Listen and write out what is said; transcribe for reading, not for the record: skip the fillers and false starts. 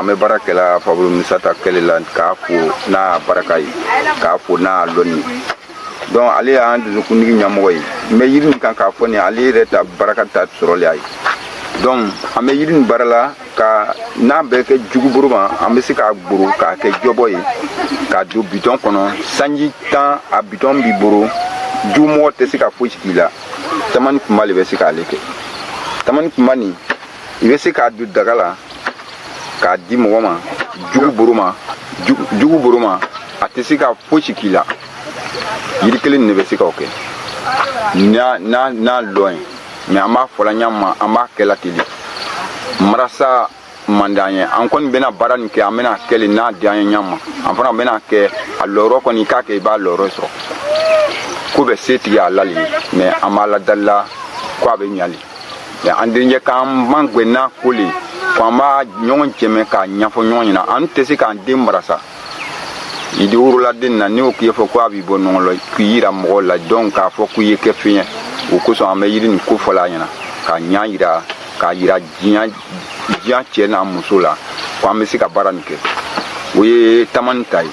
An bɛ baara kɛla Fabolo Misata kɛlɛ la, k'a fo n'a baraka ye, k'a fo n'a lɔnni ye. Donc ale y'an dusukundigi ɲɛmɔgɔ ye. N bɛ yiri nin kan k'a fɔ nin, ale yɛrɛ ta baraka ta sɔrɔli a ye. Donc an bɛ yiri nin baara la ka n'a bɛ kɛ juguboro ma, an bɛ se k'a gboro k'a kɛ jɔbɔ ye, k'a don bitɔn kɔnɔ. Sanji tan, a bitɔn b'i boro, jugumɔgɔ tɛ se ka fosi k'i la. Tamani kunba le bɛ se k'ale kɛ. Tamani kunba nin, i bɛ se k'a don daga la k'a di mɔgɔ ma jugu boro ma, jugu boro ma, a tɛ se ka fosi k'i la. Yiri kelen de bɛ se k'o kɛ n'a n'a n'a lɔn ye. Mais an b'a fɔla ɲa ma, an b'a kɛla ten de. Marasa man d'an ye, an kɔni bɛna baara nin kɛ, an bɛna kɛ le n'a di an ye ɲa ma. An fana bɛna kɛ a lɔyɔrɔ kɔni, i k'a kɛ, i b'a lɔyɔrɔ sɔrɔ. Ko bɛ se tigi a la le ye, mais an b'a ladalila ko a bɛ ɲali. Mais an denkɛ k'an man gwɛnna ko le ko an b'a ɲɔgɔn jɛmɛ k'a ɲɛfɔ ɲɔgɔn ɲɛna. An tɛ se k'an den mara sa. I di worola den na, n'i y'o k'i fɔ ko a b'i bɔ nɔgɔ la k'i yira mɔgɔw la, donc k'a fɔ k'i ye kɛ fɛn ye. O kosɔn an bɛ yiri nin ko fɔla a ɲɛna k'a ɲa yira, k'a yira diɲɛ diɲɛ cɛ n'a muso la ko an bɛ se ka baara nin kɛ. O ye tamani ta ye.